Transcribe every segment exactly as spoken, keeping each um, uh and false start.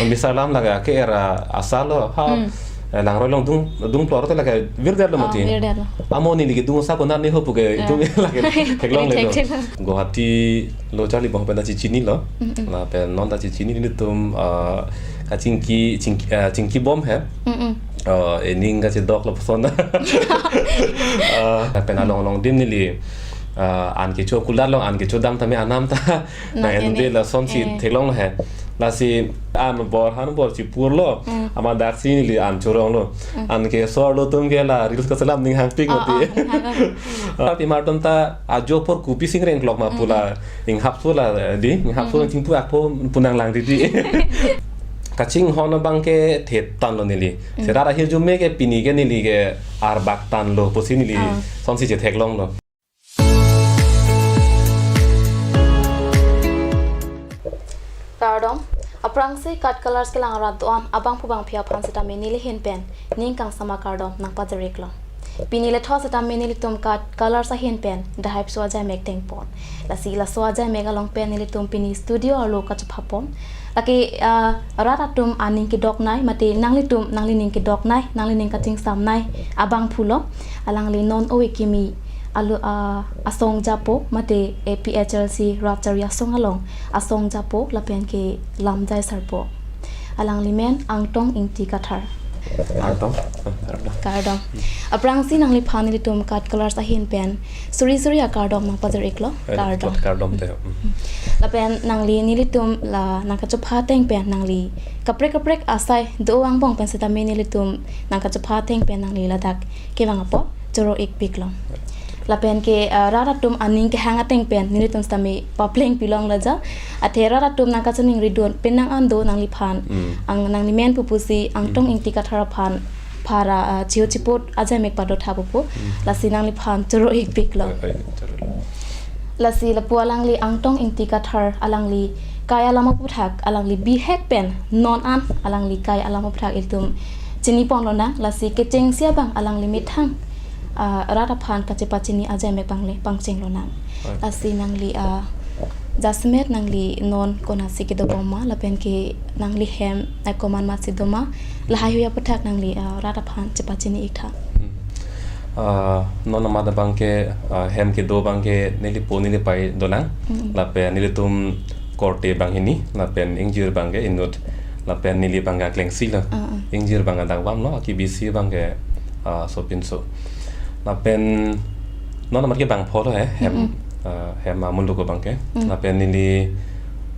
Mister Lam lake ke era asal lo ha. Hmm. Eh, langroi along dung, dung plor te lake virdetlo. Ah, mati. Virdetlo. Amo neli kedung sa konat ni ho pu ke. Ya. Itum lake theklongle lo. Theklongle. Guwahati lo charli bom pen ta chichinilo. Mm, mm. Lapen non ta chichinilo nelitum, ah, kachingki, chingki, ah, chingki bom he. Mm, mm. Ah, ening kachedok lapuson. Ah, lapen along along adim neli, ah, an kecho kulat along an kecho dam tame anam ta. Na, na ende ende lasonsi, eh, theklonglo he. Lasi an bor han bor chipurlo. Mm. Amat daksi neli an choronglo. Mm. An ke sorlo atum ke la reels kaselam ning hangpik. Ah, mati. Ah, ning hang. Ah, pimar atum ta ajo apor kopi singreng klok ma pu la. Mm. Inghapso la, eh, di, inghapso, mm, chingpu akpo pu nanglang di di. Kachinghon abang ke thetan lo neli. Mm. Seta ahirjume ke pini ke neli ke arbak tan lo pusi neli, ah, sonsi chetheklonglo. Kardom, aphrangsi KAT Colors kelang arat do-an abangphu bangphi aphan sitame neli ahin pen ning kangsam akardom nangpajir-iklo. Pini lethot sitame nelitum KAT Colors ahin pen dahai pusu ajai mek dengpon. Lasi laso ajai mek along pen nelitum pini studio arlo kachepha pon. Lake, ah, rat atum aning kedoknei, mate nanglitum nanglining kedoknei, nanglining kachingsamnei abangphu lo. Alangli non ove kimi alo, ah, asong japo, mate A P H L C rat chari asong along asong japo lapen ke lamjai sarpo. Alangli men Angtong Ingti Kathar. Kardom. Kardom. Aphrangsi nangliphan nelitum KAT Colors ahin pen suri suri akardom nangpajir-iklo. Eh, kardom. Kardom te. Mm. Lapen nangli nelitum la nangkachepha ateng pen nangli kaprek kaprek asai do angbong pen sitame nelitum nangkachepha ateng pen nangli ladak kevang apot choro-ikpiklo. Lapen ke, ah, rat atum aning kehang ateng pen nelitum sitame papleng pilong laja. Athe rat atum nangkachiningridun penang an do nangliphan. Mm. Ang nangli men pupusi Angtong, mm, Ingti Kathar aphan phara, ah, chiho chiput ajai mek padotha pupu. Mm. Lasi nangliphan choro-ikpiklo. Ai, ai, choro. Lasi lapu alangli Angtong Ingti Kathar alangli kai alam aputhak alangli bihek pen non an alangli kai alam aputhak ilitum chini ponlonang, lasi kechengsi abang alangli methang, ah, rat aphan kachepachini ajai mek abang le pangchenglonang. Oke. Lasi nangli, ah, jasemet nangli non konatsi kedo bom ma lapen ke nangli hem, ah, komat matsi do ma, lahai hui aputhak nangli, ah, rat aphan chepachini-iktha. Hmm. Ah, non amat abang ke, ah, hem kedo abang ke nelipo nelipei dolang. Mm. Lapen nelitum korte banghini, lapen ingjir abang ke inut, lapen neli abang ke aklengsi lo. Ah, ah. Ingjir abang ke dangvamlo, akebisi abang ke, ah, sopinso. Lapen non amat ke bangpho lo he, hem, mm-mm, ah, hem amun lo ko abang ke. Mm. Lapen neli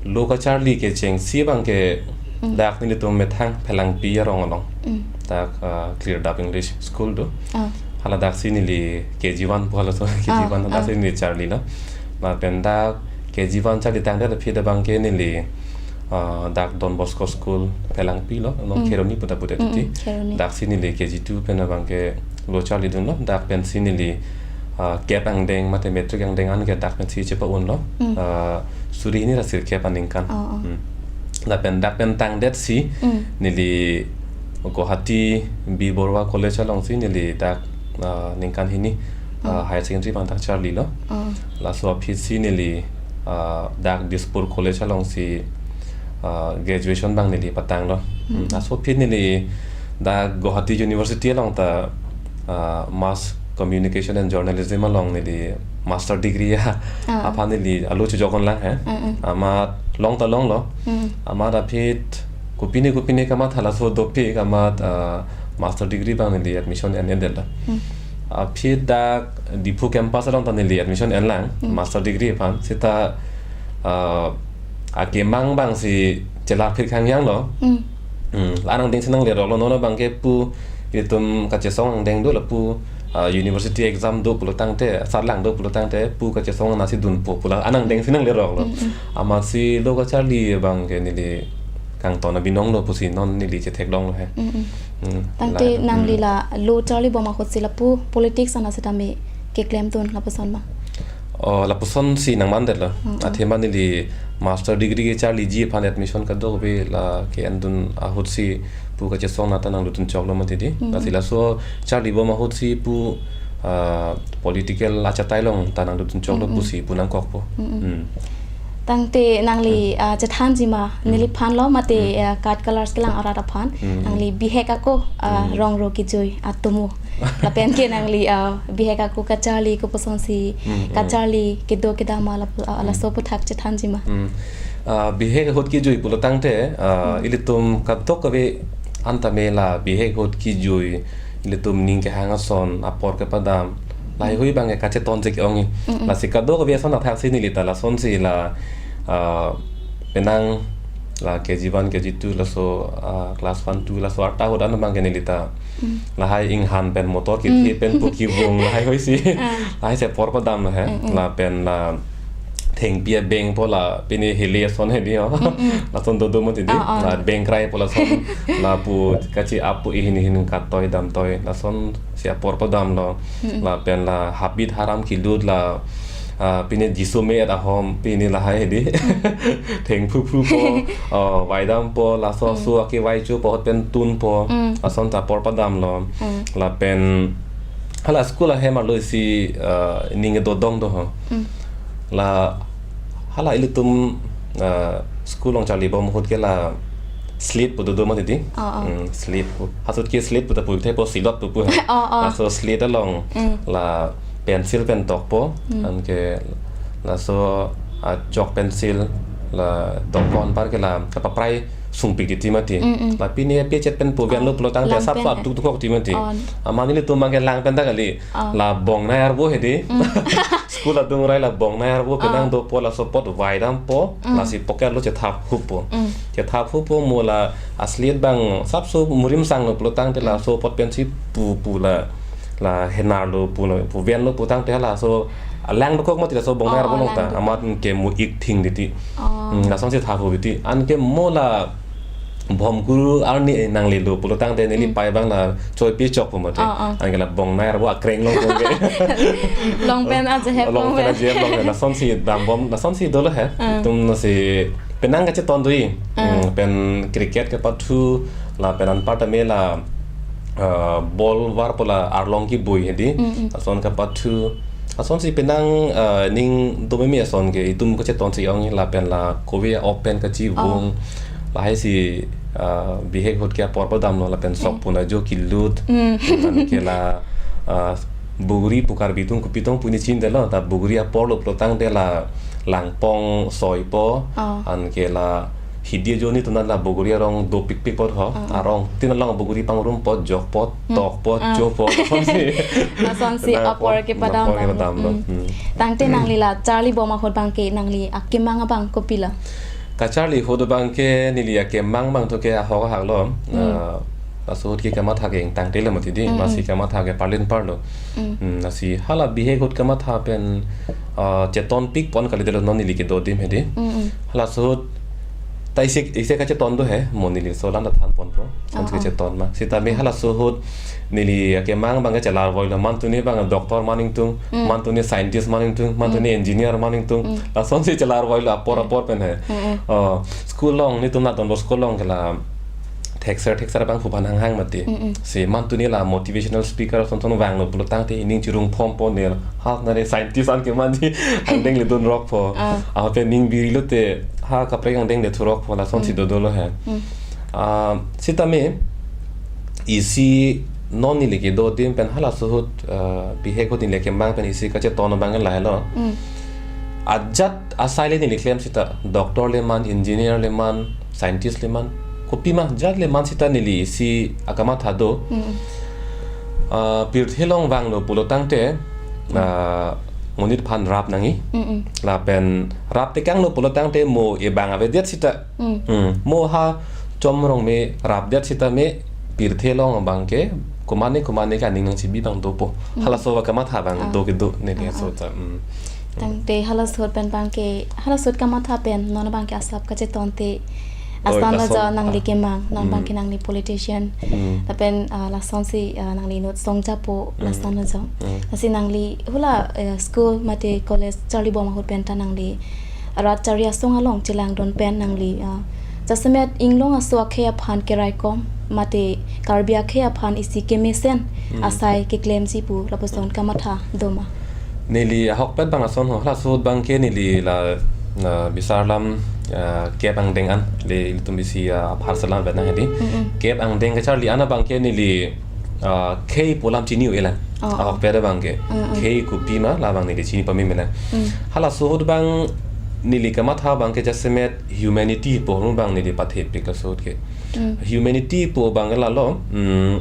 lo kacharli kechengsi abang ke, mm, dak nelitum methang Phelangpi arong along. Mm. Dak, ah, Clear Dap English School do. Ah. Hala daksi neli K G one pu halaso, ah, K G one, ah, daksi neli charlilo. Lapen dak K G one charli tangdet aphi abang ke neli, ah, dak Don Bosco School Phelangpi lo, non, mm, Kheroni puta puta, mm, titi. Mm, Kheroni. Daksi neli K G two pen abang ke lo charlidunlo, dak pensi neli, ah, kep angdeng, mate matric angdeng an ke dak pensi chepa-unlo. Mm. Ah, suri hini ra sirkep aningkan. Oh, oh. Hmm. Lapen dak pen tangdetsi, mm, neli Guwahati B Borua College alongsi neli dak, ah, ningkan hini, ah, mm, higher secondary abang dak charlilo. Oh. Laso aphisi neli, ah, dak Dispur College alongsi, ah, graduation abang neli patanglo. Hmm. Mm. Laso aphi neli dak Guwahati University along ta, ah, Mass Communication and Journalism along neli master degree a, ah, aphan neli alo chojokon lang he. Mm, mm. Amat long ta longlo. Mm. Amat aphi kopine kopine kamatha laso dopik amat, ah, master degree abang neli admission en-edetlo. Mm. Aphi dak Diphu campus along ta neli admission enlang, mm, master degree aphan. Seta, ah, akemang abangsi chelar phir khangyang lo. Mm. Hmm, la-an angdengsi nangleroklo, non abang ke pu itum kachesong angdeng do lapu, ah, university exam do pulo tangte, sarlang do pulo tangte, pu kachesong nasi dunpo pu la-an angdengsi nangleroklo. Mm, mm. Amatsi lo kacharli abang ke neli kangton abinong lo pusi non neli chetheklonglo he. Mm, mm. Hmm, tangte la, nangli, hmm, la lo charli bom ahutsi lapu politics ana sitame keklemdun lapuson ma? Oh, lapusonsi nangmandetlo. Mm, mm. Athema neli master degree kecharliji aphan admission kadokave la ke-endun ahutsi pu kachesong nata nangdodun choklo mati di. Mm, mm. Lasi laso charli bom ahutsi pu, ah, political achatai along ta nangdodun choklo, mm, mm, pusi pu nangkokpo. Mm, mm. Hmm. Tangte nangli, ah, chethanji ma, neliphan lo mate, ah, card colors kelang arat aphan. Nangli bihek ako, ah, rong ro kejui atomo. Lapen ke nangli, ah, bihek ako kacharli kopusonsi, kacharli kedo kedam ma lapu-, ah, laso aputhak chethanji ma. Hmm. Ah, bihek ahut kejui pulo tangte, ah, ilitum kadokave anta me la bihek ahut kejui, ilitum ning kehang ason, apor kepadam, lahai hui abang ke kacheton chek ong-i. Mm-mm. Lasi kadokave ason athaksi neli ta lasonsi la, ah, penang la K G one, K G two, laso, ah, class one, two, laso arta ahut an abang ke neli ta. Mm. Lahai inghan pen motor kithi pen pu kevung lahai hoisi. Ah. Lahai si apor padam lo he. Mm-mm. Lapen la thengpi abeng po la pine hele ason hedi ho. Mm-mm. Lason dodo mati di. Ah, ah. La bengkrai po lason lapu kachi-ap pu ihin ihin katoi damtoi. Lasonsi apor padam lo. Mm-mm. Lapen la habit haram kilut la, ah, pine Jisu me-et ahom pine lahai hedi. Mm. Thengphuphu po, ah, vaidam po, laso aso akevai cho po ahut pen tun po. Mm. Lason ta apor padam lo. Mm. Lapen hala school ahem arlo isi, ah, ning dodong do ho. Mm. La hala ilitum, ah, school along charlibom ahut ke la slate pu dodo mati di. Oh, oh. Hmm, slate pu. Halaso ahut ke slate pu ta puthek po, silot pu pu he. Oh, oh. Laso slate along la pencil pen tok po. Hmm. Anke laso, ah, chalk pencil la dokon par ke la kapaprai sungpik titi mati. Mm, mm. La pine pechet pen puven lo pulo tangte lang pen sapso he. Atuk tukok ti mati. Oh. Amat nelitum abang ke lang pen ta kali. Oh. La bongnai arvo hedi. Mm. School adung rai la bongnai arvo penang do po, laso apot vaidam po, lasi pocket lo chethap hup po. Mm. Chethap hup po, mo la slate abang sapso murim sang lo pulo tangte laso apot pensi pu pu la, la henar lo pu lo, puven lo pu tangte laso alang dokok mati laso bongnai arvo along ta. Oh, alang dokok. Amat ke mo ik thing titi. Oh. Hmm, lasonsi thap hup titi. Anke mo la Bhomkuru arni nangli lo pulo tangte neli pai abang la choipi chok po mati. Ah, ah. Anke la bongnai arvo akreng long po ke. Long pen ajahep long pen. Long pen ajahep long pen. Lasonsi dambom, lasonsi dolo he. Ah. Tum lasi penang kacheton do-i. Ah. Hmm, pen cricket kepathu, lapen anparta me la, ah, ball var po la arlong kebui hedi. Mm, mm. Lason kepathu. Lasonsi penang, ah, ning do meme ason ke itum kachetonsi ong-i lapen la kove open kachivung. Oh. Lahai si, ah, bihek ahut ke apor padam lo lapen sok puna jo kilut. Mm. Anke la, ah, buguri pu Karbi atum kopi tong pu ne chinine lo, ta buguri apor lo pulo tangte la langpong soi po. Oh. Anke la hidi ajo netum la buguri arong dopikpik po ho. Mm. Arong tin along buguri pangrum po, jok po, mm, tok po, ah, cho po. Lasonsi. Lasonsi na apor kepadam apor kepadam lo. Mm. Hmm. Tangte nangli la charlibom ahut abang ke nangli akemang abang kopilo? Kacharli ahut abang ke neli akemang abang to ke ahok ahak lo. Mm. Ah, laso ahut ke kamatha ke ingtangte le mati di, mm, mm, lasi kamatha ke parlin parlo. Mm. Hmm, lasi hala bihek ahut kamatha pen, ah, chetonpik pon kalidetlo non neli kedo adim hedi. Mm, mm. Halaso ahut ta isi, isi kacheton do he, mo neli laso alam ta than ponpo. Lasonsi, ah, ah, kacheton ma. Sitame halaso ahut neli akemang abang ke chelar voi lo, mantuni abang doctor man ingtung, mm, mantuni scientist man ingtung, mantuni, mm, engineer man ingtung. Mm. Lasonsi chelar voi lo apor, mm, apor pen he. Mm, mm. Oh, school along netum la Don Bosco along ke la thekser thekser abang phu aphan hanghang mati. Mm, mm. Si mantuni la motivational speaker ason ason vanglo pulo tangte ining chirung phom po nel. Ha nare scientist an kemanji angdeng le dun rok po. Ah. Ape ning biri lote ha kaprek angdeng le thurok po, lasonsi, mm, dodo lo he. Mm. Ah, sitame isi non neli kedo adim pen halaso ahut, ah, bihek ahut neli akemang pen isi kacheton abang lahelo. Mm. Ajat asai le neli klem sita, doctor le man, engineer le man, scientist le man, kopi ma jat le man sita neli isi akamatha do. Mm. Ah, pirthe along vanglo pulo tangte, mm, ah, monit aphan rap nangji. Mm, mm. Lapen rap tekanglo pulo tangte mo ebang avedet sita. Mm. Mm. Mo ha Chom Rongme rapdet sitame pirthe along abang ke komane komane ke aning nangchibi abang dopo. Mm. Halaso akamatha abang, ah, do kedo neli, ah, aso, ah, ta. Mm. Tangte halaso ahut pen abang ke, halaso ahut kamatha pen non abang ke asap kachetonte. Oi, asan lo lason, jo nangli, ah, kemang, non abang, mm, ke nangli politician. Mm. Lapen, ah, lasonsi, ah, nangli inut song japo, mm, lason lo jo. Mm. Lasi nangli hula, eh, school mate college charlibom ahut pen ta nangli arat chari asong along chelangdun pen nangli, ah, jasemet inglong aso akhei aphan keraikom mate Karbi akhei aphan isi kemesen, mm, asai keklemji pu lapuson kamatha do ma? Neli ahokpet abang ason ho, halaso ahut abang ke neli la Na bisar alam, ah, kep angdeng an le ilitum bisi, ah, apharsalam bena hedi. Mm-mm. Kep angdeng kacharli an abangke neli, ah, khei pu alam chini-un-elang. Oh, oh. Ahokpet abangke. Mm-mm. Khei kopi ma labang neli chini pame melang. Mm. Halaso ahut abang neli kamatha abangke jasemet humanity pu ahormu abang neli pathepik laso ahut ke. Mm. Humanity pu abang lalo, mm,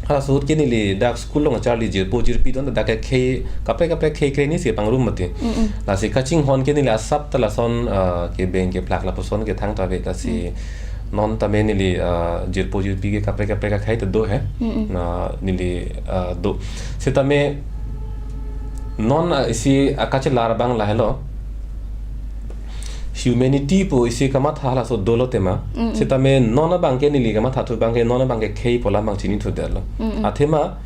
halaso ahut ke neli dak school along charli jirpo jirpi don dak ke khei kaprek kaprek khei kre-ni si pangrum mati. Mm-mm. Lasi kachinghon ke neli asap ta lason, ah, kebeng keplak lapuson ke thangta ave lasi Mm. non tame neli, ah, jirpo jirpi ke kaprek kaprek akhei ta do he. Mm-mm. Na neli, ah, do. Sitame non, ah, isi akachelar abang lahelo. Humanity pu isi kamatha halaso dolo tema. Mm-mm. Sitame non abangke neli kamathathu abangke non abangke khei pu alam abang chinithudetlo. Mm-mm. Athema,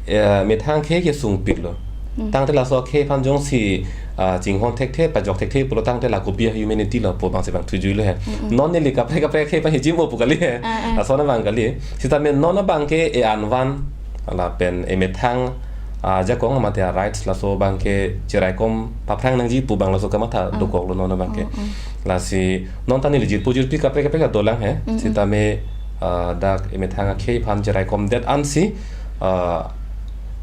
eh, methang khei kesungpiklo. Mm. Tangte laso khei aphan jongsi, ah, chinghon thekthe, pajok thekthe pulo tangte la kopi a humanity lo pu abangsi abang thujuilo he. Mm-mm. Non neli kaprek kaprek khei aphan hijimo pu kali he. Ah, ah. Lason abang kali. Sitame non abangke e-an van lapen emethang ajakong mate a-rights laso abangke cheraikom paphrang nangji pu abang laso kamatha Oh. dokoklo non abangke. Oh, oh. Lasi non ta neli jirpo jirpi kaprek kaprek dolang he. Mm-mm. Sitame, ah, dak emethang akhei aphan cheraikomdet ansi, ah,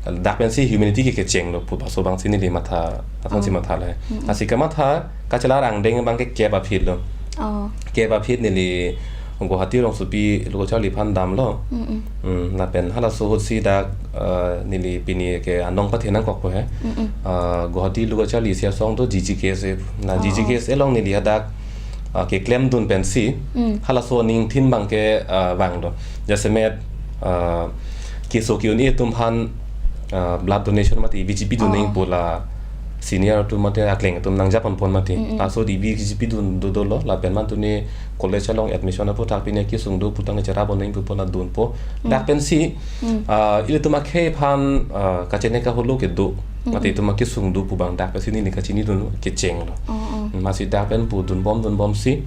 dak pensi humanity ke kechenglo pu laso abangsi neli matha, lason si Oh. matha le. Mm-mm. Lasi kamatha kachelar angdeng abangke kep aphi lo. Oh. Kep aphi neli Guwahati rongsopi lo kacharli aphan damlo. Mm-mm. Hmm, lapen halaso ahut si dak, eh, neli pini ke anong pathe nangkokpo he. Mm-mm. Eh, Guwahati lo kacharli isi asong do G G K S A. Na Oh, G G K S A oh. along neli hadak, eh, keklemdun pensi. Mm. Halaso aningthin abangke, eh, vanglo. Jasemet, eh, keso ke-un-e atum aphan, eh, blood donation mate E V G P dun Oh. nangji pu la senior atum mate akleng atum nangjaponpon mati. Mm-mm. Laso E V G P dun do dolo, lapen mantuni college along admission aphuthak pine kesung do pu tangte cherapon nangji pu pon adunpo. Mm. Dak pensi, Mm. ah, ilitum akhei aphan, ah, kachenek aholo kedo. Mm-mm. Mate itum akesung do pu abang dak pensi neli kachinidun kechenglo. Oh, oh. Amatsi dak pen pu dunbom dunbomsi,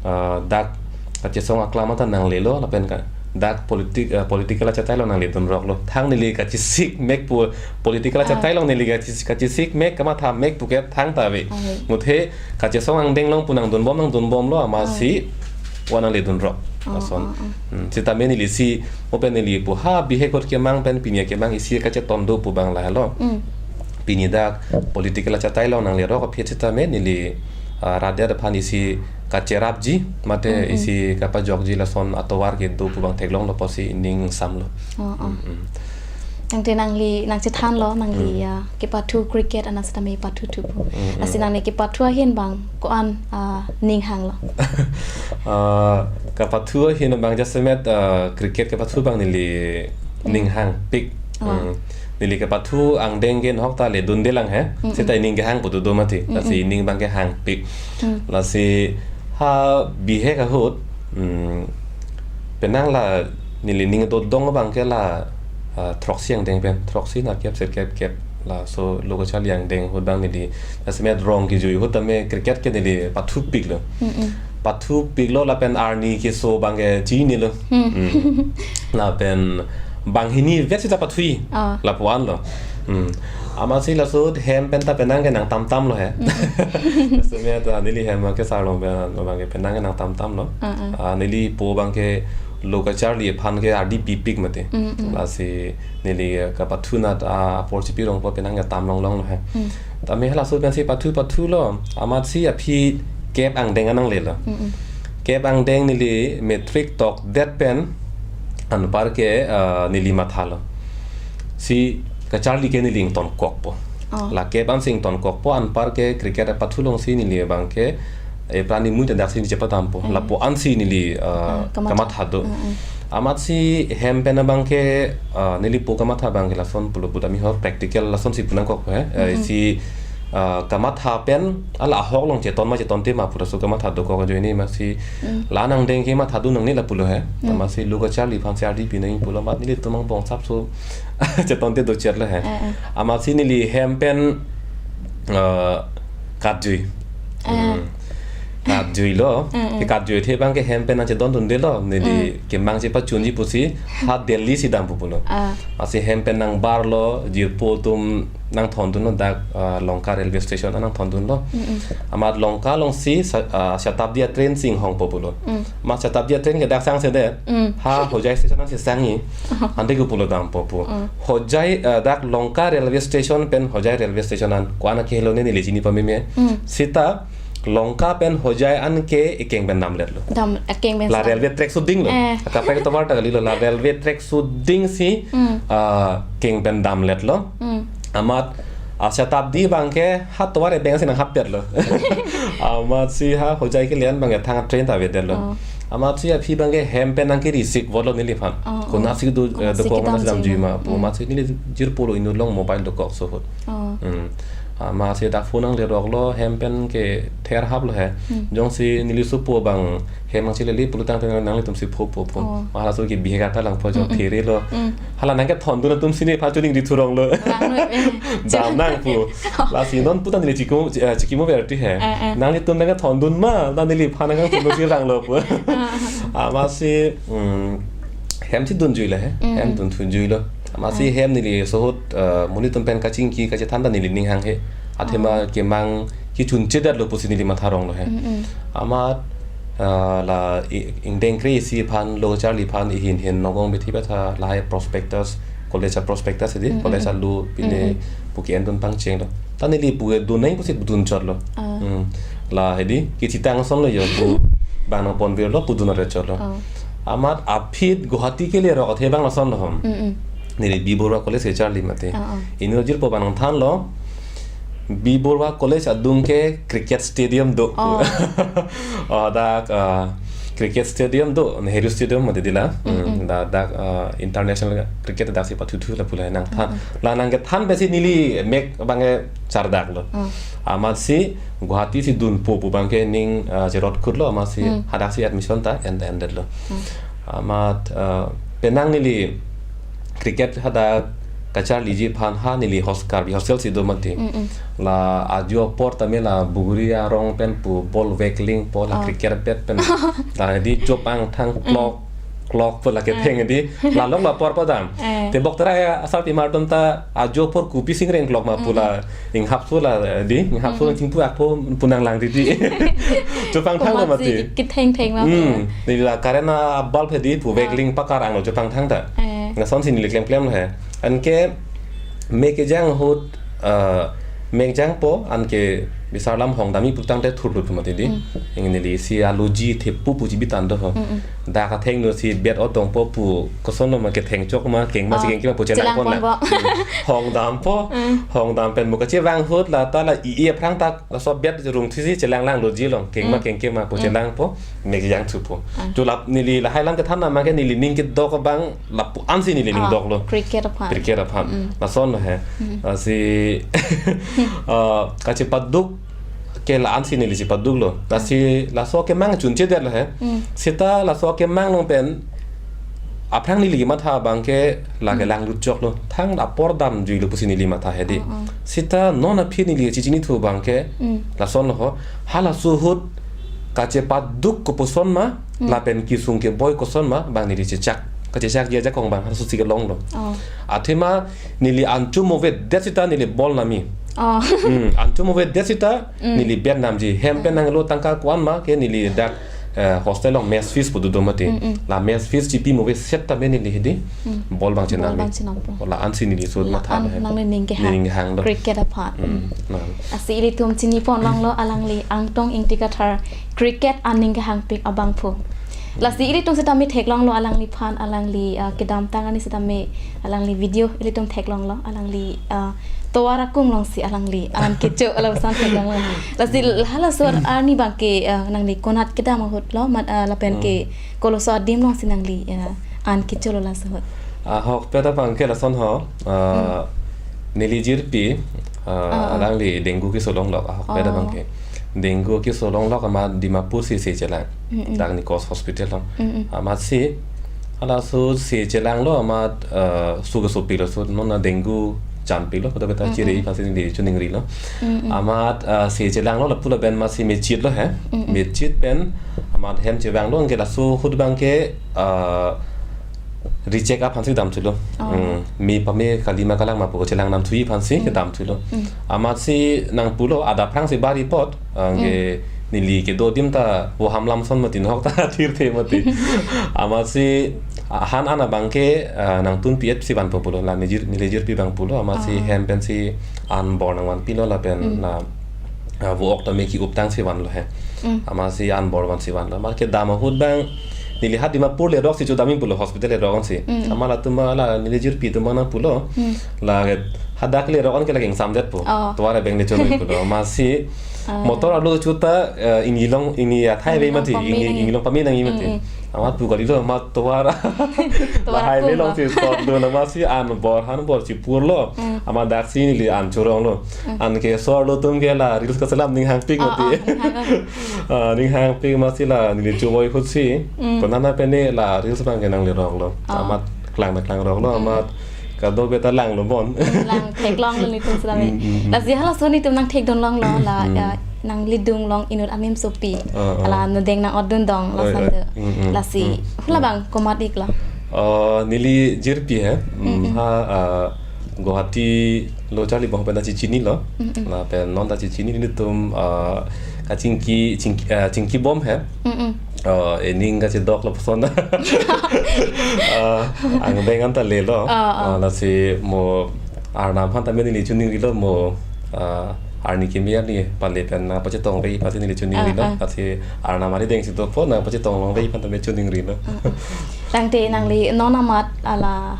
ah, dak kachesong aklam ta nanglelo, lapen ka dak politik, eh, political achatai along nangledunroklo. Thang neli kachesik mek pu political Ah. achatai along neli kachis-, kachesik mek kamatha mek pu ke thangta ave. Ave. Muthe kachesong angdeng along pu nangdunbom nangdunbomlo amatsi Ah. wa nangledunrok. Oh, Lason. oh, oh. Hmm, sitame neli si, mo pen neli pu ha bihek ahut kemang pen pini kemang isi kacheton do pu abang lahelo. Mm. Pini dak political achatai along nanglerok aphi sitame neli, ah, rat det aphan isi kacherapji, mate Mm, mm. isi kapajokji lason atovar kedo pu abang theklonglo pusi ning samlo. Oh, oh. Mm, mm. Tangte nangli nangchethanlo, nangli, Mm. ah, kepathu cricket anat sitame pathu thupo. Mm, Lasi mm. nangli kepathu ahin abang ko-an, ah, ning hanglo. Ah, kepathu ahin abang jasemet, ah, cricket kepathu abang neli Mm. ning hangpik. Ah. Mm. Neli kepathu angdeng ke nahok ta ledundelang he. Mm-mm. Seta ining kehang pu dodo mati. Mm-mm. Lasi ining abangke hangpik. Mm. Lasi ha bihek ahut, mm, penang la neli ning dodong abangke la, ah, throksi angdeng pen. Throksi nerkep serkep kep laso lo kacharli angdeng ahut abang neli. Jasemet rong kejui ahut tame cricket ke neli pathupiklo. Mm-mm. Pathupiklo lapen arni keso abangke chinilo. Hmm. Hmm. Lapen banghini vet seta pathui. Ah. Lapu-an lo. Hmm. Amatsi laso hem pen ta penang ke nangtamtamlo he. Hmm. Jasemet, ah, neli hem ke Sarlong pen abangke penang ke nangtamtamlo. Ah, ah. Ah, neli po abangke lo kacharli aphan ke ardi pipik mati. Hmm, hmm. Lasi neli, eh, kepathu anat, ah, apor chipi rongpo penang ke tam longlonglo he. Hmm. Tame halaso pensi pathu pathulo. Amatsi aphi kep angdeng an nanglelo. Mm-mm. Kep angdeng neli matric tokdet pen anparke, ah, neli mathalo. Si kacharli ke neli ingtonkokpo. Oh. La kep ansi ingtonkokpo anparke cricket apathu alongsi neli abangke, eh, prani mui daksi neli chepadampo. Mm. Lapu-ansi neli, ah, Ah, kamatha. kamatha do. Mm-mm. Amatsi hem pen abangke, ah, neli po kamatha abangke lason pulo budami ho practical lasonsi pu nangkok he. Eh, Mm-mm. si, ah, kamatha pen ala ahok along cheton ma chetonte ma pu laso kamatha dokok ajoine amatsi Mm. la nangdeng ke mathadun nangne lapulo he. Mm. Amatsi lo kacharli aphansi ardi pi nangji pulo amat nelitum angbong sapso chetonte docherlo he. Eh, eh. Amatsi neli hem pen, ah, katjui. Eh. Mm. Katjuilo. Mm, mm. Ke katjui athe abang ke hem pen nangchedondunde lo. Neli Mm. kemang chepachunji pusi ha Delhi si dampo pulo. Ah. Lasi hem pen nangbarlo, jirpo atum nangthondunlo dak, ah, Lanka railway station nangthondunlo. Mm, mm. Amat Lanka alongsi sa-, ah, Shatabdi a-train si inghongpo pulo. Mm. Amat Shatabdi a-train ke dak sangsedet. Mm. Ha Hojai station nangchesangji. Ante ke pulo dampo pu. Mm. Hojai, ah, dak Lanka railway station pen Hojai railway station an ko-an akehelo ne neli chini pameme. Mm. Seta Lanka pen Hojai an ke ekeng pen damletlo. Dam, ekeng pen La seta. Railway track sudinglo. Eh. Kaprek tovar ta kalilo, la railway track sudingsi, Hmm. ah, keng pen damletlo. Hmm. Amat, ah, Shatabdi abang ke ha tovar ebeng si nanghap petlo. Amatsi ha Hojai kele an abang ke thang train ta avedetlo. Oh. Amatsi aphi abang ke hem pen nangkiri sik votlo neliphan. Oh, oh. Konatsi do, eh, Konatsi dokok kedam mana sedam jui ma. Hmm. Amatsi neli jirpo lo inut along mobile dokok sohot. Oh. Hmm. Amatsi dak phone nangleroklo, hem pen ke ther haplo he. Hmm. Jongsi neli sopo abang hem nangchelele pulotangte nanglitum si phopo pu. Oh. Hala so ke bihek ata langpo jong Mm, mm. Therelo. Mm. Hala nangkethondun atum si nephan chuning di thuronglo. Vang noi, eh. Dam nang pu. Lasi non puta neli chikimu, eh, chikimu verti he. Eh, eh. Nanglitum nangkethondun ma, na neliphan nangkethondun si ranglo pu. Ah, ah. Amatsi, mm, hem si dunjuilo he. Mm, Hem mm. Dunthujuilo. Amatsi Ah. hem neli sohot, eh, monit atum pen kachingki kachethan ta neli ning hanghe. Athema Ah. kemang kechunchedetlo pusi neli matha ronglo he. Mm, mm. Amat, eh, la i-, ingdeng kre-isi aphan lo charli aphan ihin hin Nagaon Bithi Patha lahai prospectus, college a-prospectus di, Mm, mm, college mm. alu pine Mm, mm. pu ke-endun pangchenglo. Ta neli pu dun nang pusi dun chotlo. Ah. Mm. La hedi, kechitang asonlo jo pu bang nangponvirlo pu dun ave chotlo. Ah. Amat aphi Guwahati kelerok athe abang lasonlo hom. Mm, mm. Neli B Borwa College ke charli mati. Ah, ah. Inut jirpo abang nangthanlo. B Borwa College adung ke cricket stadium do. Oh. Oh, dak, ah, cricket stadium do, Nehru Stadium mati dila. Mm, Mm, mm. Da, dak, ah, international cricket daksi pathuthu la pulai nangthan. Mm, mm. La nangkethan pensi neli mek abang ke chardaklo. Mm. Amatsi Guwahati si dunpo pu abang ke ning, ah, cherot khutlo, amatsi Mm. hadaksi admission ta en-, endetlo. Mm. Amat, ah, penang neli cricket hadak kacharliji aphan ha neli hos-, Karbi hostel si do mati. Mm, mm. La ajo apor tame la Buguri arong pen pu ball vekling po la Ah. cricket bat pen. La di chopangthang Mm. clock, clock po la ketheng Mm. di. La long la apor padam. Eh. Te bok tara ya asarpimar atum ta ajo apor kopi singreng clock ma pu Mm. la inghapso la di, inghapso Mm. chingpu akpo pu nanglang di di. Chopangthang lo Komat mati. si ketheng theng ma Hmm. pu. Neli la current a-bulb hedi pu Ah. vekling pakar anglo chopangthang ta. Eh. Lasonsi neli klemklem he. Anke mek kejang ahut, eh, mek jangpo anke bisar alam hong damji pulotangte thurlut mati di. Mm. Ing neli si aloji thepu pu chibi tando ho. Mm, mm. Dak athengno si bat otongpo pu kosonlo ma ketheng chok ma keng ma si Ah, keng ke ma pu chelang chelang pon la. ponpo. Mm. Hong dampo, Mm. hong dam pen mo kachevang ahut la ta la i-e aphrang ta laso bat rung thisi chelang langloji along. Keng ma Mm. keng ke ma pu Mm. chelangpo. Mek jangthupo. Ah. Chulap neli lahai alam kethan nama ke neli ning kedok abang lapu-an si neli ning Ah, doklo. Cricket aphan. Cricket aphan. Mm. Lasonlo he. Mm. Lasi, ah, kachepaduk ke la-an si neli chepaduklo. Lasi Ah. laso kemang chunchedetlo he. Mm. Seta laso kemang along pen aphrang neli matha abang ke lake Mm. langlut choklo. Thang apor damjuilo pusi neli matha hedi. Ah, ah. Seta non aphi neli chechinithu abang ke Mm. lasonlo ho. Halaso ahut kachepaduk kopuson ma, Mm. lapen kesung keboi koson ma, abang neli chechak, kachechakji ajakong abang halaso si kelonglo. Oh. Athema neli anchum avedet seta neli ball namji. Oh. Hmm, anchum avedet seta Mm. neli bat namji. Hem pen Mm. nanglo tangka ko-an ma ke neli dak, eh, hostel along mess fees pu dodo mati. Mm, mm. La mess fees chipi ave seta me neli hedi. Mm. Ball abang Ball chenamji. abang chenampo. La-an si neli so La matha an he. nangli ning kehang. Ning kehanglo. Cricket aphan. Mm, nang. Lasi ilitum chini pon longlo alangli Angtong Ingti Kathar cricket aning kehangpik abangphu. Lasi ilitum setame theklonglo alangliphan, alangli, ah, kedamtang arni setame alangli video ilitum theklonglo, alangli, ah, tovar akung alongsi alangli an kecho alongsi theklonglo. Lasi halaso arni abang ke, ah, nangli konat kedam ahutlo, mat, ah, lapen ke Hmm. koloso adim alongsi nangli, ah, an kecholo laso ahut. Ahokpet abang ke lason ho, ah, Hmm. neli jirpi, ah, Ah, ah. alangli dengue keso longlok ahokpet Oh. abang ke. Dengue keso longlok amat Dimapur si se chelang. Mm, mm. Dak Nikos Hospital along. Mm, mm. Amatsi, halaso se chelanglo amat, ah, su kesopiklo, so non a dengue chanpiklo, kadokave ta Mm, chere mm. aphansi neli choningrilo. Mm, mm. Amat, ah, si chelanglo lapu lapen amatsi mechitlo he. Mm, mm. Mechit pen amat hem chevanglo, anke laso ahut abangke, ah, recheck aphansi damthulo. Oh. Mm. Me pame kali ma kalang ma pu chelang damthuji aphansi Mm. kedamthulo. Mm. Amatsi nangpulo adap aphrangsi bari apot, anke Mm. neli kedo adim ta vo ham lam ason mati, nahok ta thirthe mati. Amatsi, ah, han an abangke, ah, nangtunpi-etsi vanpo pulo, la neli jir-, neli jirpi abang pulo, amatsi Ah. hem pensi anbor nangvanpilo lapen Mm. la, ah, vo-ok tame ki-up tangsi vanlo he. Mm. Amatsi anbor vansi vanlo. Amat kedam ahut abang neli ha Dimapur lerok si chodam-in pulo, hospital lerok ansi. Mm. Amat latum abang la neli jirpi atum abang nangpulo. Mm. La hadak lerok anke lake ingsamdetpo. Oh. Tovar abang le chonoi pulo. Amatsi Ah. motor arlo chuta, eh, ingni along, ingni athai Ingni ave along mati, pame ingni, nangji. ingni along pame nangji mati. Mm, mm. Amat pu kalilo, amat tovar. Tovar La highway atum alongsi sotlo, amatsi anbor, anbor chipurlo. Mm. Amat daksi neli an choronglo. Mm. Anke laso arlo atum ke la reels kaselam ning hangpik Ah, mati. ah, ning hang. Ah, ning hangpik amatsi la neli choboi ahutsi. Mm. Konat na pene la reels abangke nangleroklo. Ah. Amat klang na klangroklo, Mm. amat kadokave ta langlo bon. Mm, lang theklonglo nelitum sitame. Mm, mm, mm. Lasi halaso nelitum nangthekdun longlo, la, Mm. ya, nanglidung long inut animsopi. Ah, ah. Ala nodeng nang-otdun dong, Oi, lason oi. tu. Mm, mm, Lasi, mm, hula mm. abang komat iklo. Ah, neli jirpi he. Mm, Mm, mm. ha, ah, Guwahati lo charli bom pen ta chechinilo. Mm, mm. Lapen non ta chechini nelitum, ah, kachingki, chingki, ah, chingki bom he. Mm, mm. Ah, ening kachedok lapuson. Ah, angdeng an ta lelo. Ah, ah. Ah, lasi mo arnam aphan tame neli choningrilo mo, ah, arni kimi arni pale pen nangpachetong ave aphansi neli choningrilo. Ah, ah. Lasi arnam arni dengsi dopo nangpachetong longve aphan tame choningrilo. Ah, ah. Tangte nangli non amat ala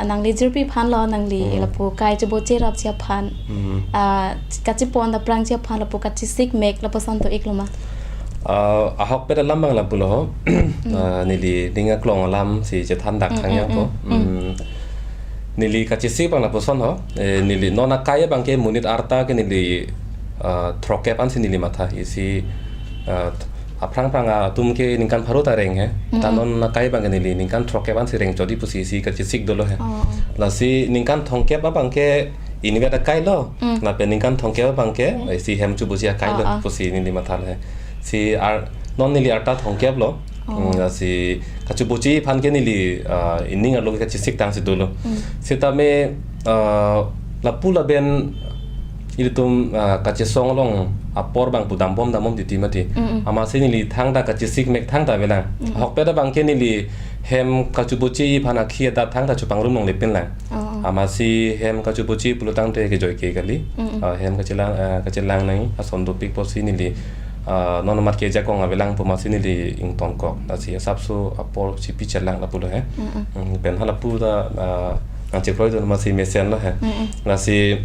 nangli jirpi aphanlo, nangli Hmm. lapu kai choboche rapji aphan. Hmm. Ah, kachepon aphrangji aphan lapu kachesik mek lapuson do-iklo ma? Ah, ahokpet alam abang lapulo ho. Hmm. Ah, neli ning aklong alamsi chethan dak Hmm, thang hmm, yang po. hmm, hmm. Hmm. Neli kachesik abang lapuson ho. Eh, neli non akai abangke monit arta ke neli, ah, throkkep ansi neli matha isi, ah, aphrang aphrang atum ke ningkan pharo ta reng he. Ta Mm-mm. non akai abangke neli ningkan throkkep ansi reng chodi pusi isi kachesik dolo he. Oh, oh. Lasi ningkan thomkep abangke inutvet akailo. Mm. Lapen ningkan thomkep abangke, Mm. isi hem choboche akailo Ah, ah. pusi neli matha he. Si ar-, non neli arta thomkep lo. Oh. Mm, lasi kachoboche aphan ke neli, ah, ining arlo kachesik tangsi dolo. Mm. Sitame, ah, lapu lapen ilitum, ah, kachesong along apor abang pu dambom dambom titi mati. Mm, mm. Amatsi neli thangta kachesik mek thangta avelang. Mm, mm. Ahokpet abangke neli hem kachoboche aphan akhi adat thangta chopangrum longle pinlang. Oh, oh. Amatsi hem kachoboche pulo tangte kejoike kali. Mm, mm. Ah, hem kachelang, ah, kachelang nang ason dopik pusi neli, ah, non amat ke jakong avelang pu amatsi neli ingtonkok. Lasi asapso apor chipi chelang lapulo he. Mm, mm. Mm, pen halapu ta, ah, nangchekroidun amatsi mesenlo he. Mm, mm. Lasi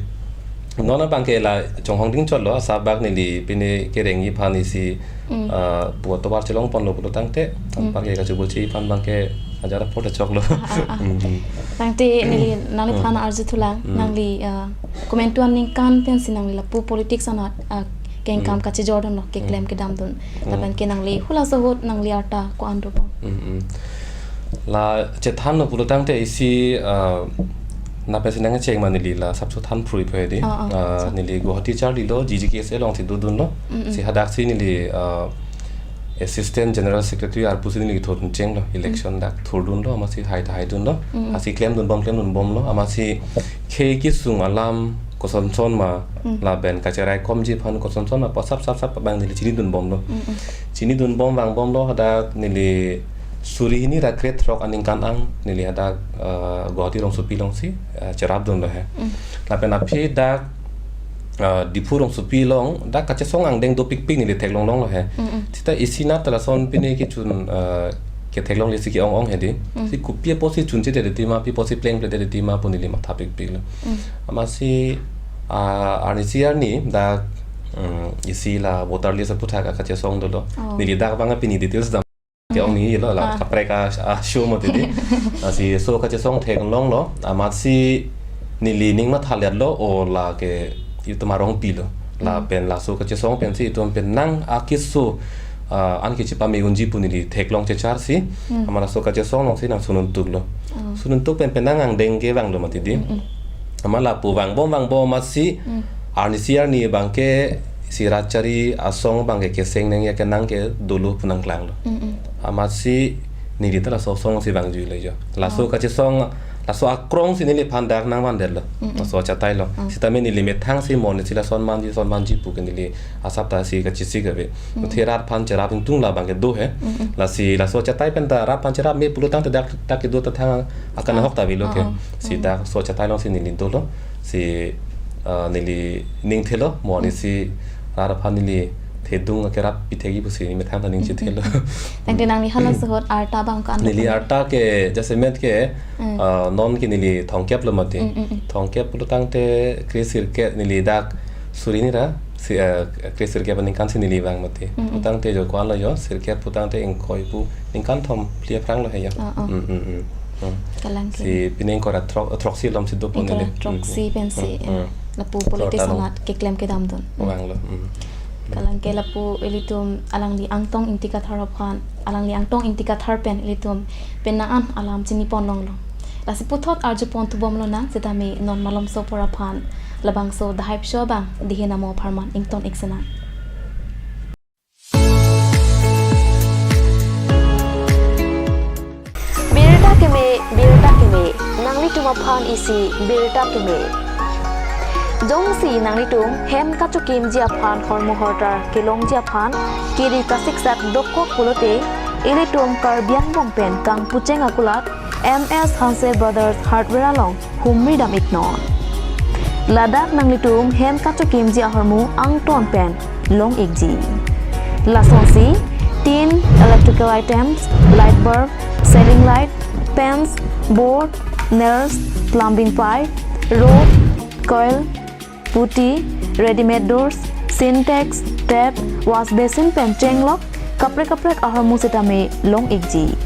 non abangke la chonghong ding chotlo, asap bak neli pine kerengji aphan isi, Mm. ah, pu atovar chelongponlo pulo tangte, Mm. anparke kachoboche aphan abangke ajar apor ta choklo. Ah, ah, ah. Mm, mm. Tangte neli nangliphan Mm. arjuthulang, Mm. nangli, ah, komantu aningkan pensi nangli lapu politics anat, ah, kengkam Mm. kachejordunlo, keklem Mm. kedamdun. Mm. Lapenke nangli halaso ahut nangli arta ko-an dobom? Mm, mm. La chethanlo pulo tangte isi, ah, na pensi nangcheng ma neli la asapso than phruipo dei. Ah, ah. Ah, neli Guwahati charlilo, G G K S A alongsi dodunlo. Mm, mm. Si hadaksi neli, ah, Assistant General Secretary arpusi neli thurdun chenglo, election Mm. dak thurdunlo, amatsi hai ta haidunlo. Mm, mm. Lasi klemdunbom, klemdunbomlo, amatsi khei kesung alam kosonson ma, Mm. lapen kacheraikomji aphan kosonson ma, pu asap sap sap abang neli chinidunbomlo. Mm, mm. Chinidunbom vangbomlo, hadak neli suri hini ra krethrok aningkan ang neli hadak, ah, Guwahati rongsopi alongsi, ah, cherapdunlo he. Mm. Lapen aphi dak, ah, Diphu rongsopi along dak kachesong angdeng dopikpik neli theklonglonglo he. Mm, mm. Sita isi nat ta lason pine kechun, ah, ketheklongle si ke-ong ong he dei. Mm. Si kopi apotsi chunchedet titi ma, pi apotsi plengpledet titi ma pu neli mathapikpiklo. Mm. Amatsi, ah, arnisi arni dak, mm, isi la voter list aputhak kachesong dolo. Oh. Neli dak abang pini details dam ke-ong nanglo la Ah. kaprek a, a show mati dei. Lasi laso kachesong theklonglo, amatsi neli ning mathaletlo, o lake itum arongpilo. Mm. Lapen laso kachesong pensi itum penang akeso, ah, an kechipame unji pu neli theklong checharsi, Mm. amat laso kachesong alongsi nangsununtuklo. Oh. Sununtuk pen penang angdeng kevanglo mati dei. Mm, mm. Amat lapu vangbom vangbom amatsi, Mm. arnisi arni abangke si rat chari asong abangke keseng nangji akenang ke dolo pu nangklanglo. Mm, mm. Amatsi neli ta laso asong si vangjuilo jo. Laso Oh. kachesong, laso akrong si neliphan dak nangvandetlo. Mm, mm. Laso achatailo. Mm. Sitame neli methang si mo arnisi lason manji, son manji pu ke neli asap ta si kachesik ave. Mm. Athe rat aphan cherap ingtung labangke do he. Mm, mm. Lasi laso achatai pen ta rat aphan cherap me pulo tangte dak, dak kedo ta thang akan Ah, ahok ta avelo ah, ke. ah. Si Mm. dak laso achatai alongsi neli dolo. Si, ah, neli ning thelo, mo Mm. arnisi rat aphan neli thedung akerap pithekji pusi neli methang ta ning Mm, chethelo. mm, mm. Tangte nangli halaso ahut arta abang ko-an Neli lo? arta ke jasemet ke, Mm. ah, non ke neli thomkep lo mati. Mm, mm, mm. Thomkep pulo tangte kre sirkep neli dak suri ni ra, si, eh, kre sirkep aningkan si neli vang mati. Mm, mm. Putangte jo ko-an lo jo, sirkep putangte ingkoi pu ningkan thom phli aphrang lo he jo. Ah, ah. Mm, mm, mm. Hmm. Kalang ke. Si pine ingkoi ra throk, throksi alom si dopo Ingkoi ra neli. throksi Hmm. pensi, Hmm. eh, Hmm. lapu politik Throksi alom. sanat keklem kedamdun. Hmm. Vanglo. Hmm. Kalang ke lapu ilitum alangli Angtong Ingti Kathar aphan, alangli Angtong Ingti Kathar pen ilitum penang an alam chinipon longlo. Lasi puthot arjupon thubom lonang, sitame non malomso apor aphan labangso Dahai Pso abang Dihen Amo apharman ington ik sinang. Birta keme, birta keme, nanglitum aphan isi birta keme. Jongsi nanglitum hem kachokimji aphan hormu hortar kelongji aphan kiri kasiksak dokok pulote, ilitum Karbi Anglong pen Kangpucheng akulat M S Hanse Brothers Hardware along humri dam iknon. Ladak nanglitum hem kachokimji ahormu angton pen long ikji. Lasonsi tin, electrical items, light bulb, ceiling light, fans, board, nails, plumbing pipe, rod, coil, puti, readymade doors, Sintex, tap, wash basin pen chenglok kaprek kaprek ahormu sitame long ikji.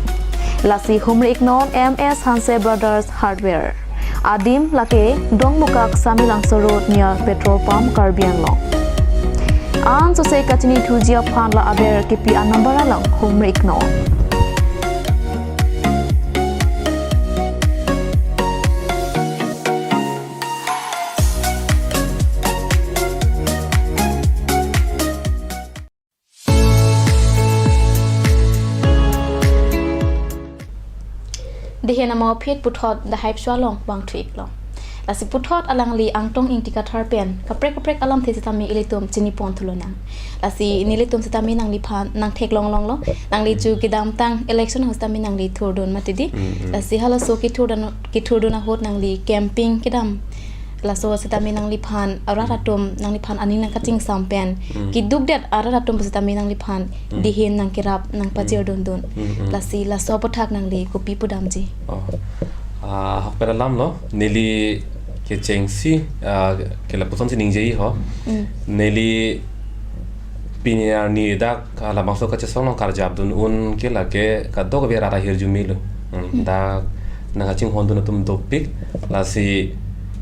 Lasi humri iknon M S Hanse Brothers Hardware. Adim lake Dongmukak Samelangso Road near petrol pump Karbi Anglong. Ansose kachinithuji aphan la aber kipi a-number along humri iknon. Dihen Amo aphi puthot Dahai Pso along vangthu iklo. Lasi puthot alangli Angtong Ingti Kathar pen kaprek kaprek alamthe sitame ilitum chinipon thu lonang. Lasi nelitum sitame nangliphan nangtheklong longlo. Nangli chu kedamtang election ahut sitame nangli thurdun mati di. Mm, mm. Lasi halaso kethurdun, kethurdun ahut nangli campaign kedam. Laso sitame nangliphan arat atum nangliphan aning nangkachingsam pen. Mm. Kedukdet arat atum sitame nangliphan Mm. dihen nangkerap nangpachir Mm. dundun. Mm, mm. Lasi laso aputhak nangli kopi pudamji. Oh. Ah, ahokpet alam lo, neli kechengsi, ah, ke lapuson si ningjeji ho. Mm. Neli pini arni dak, ah, labangso kachesong along karjap dun un ke lake kadokave rat ahirjume lo. Hmm, Hmm. dak nangkachinghon dun atum dopik, lasi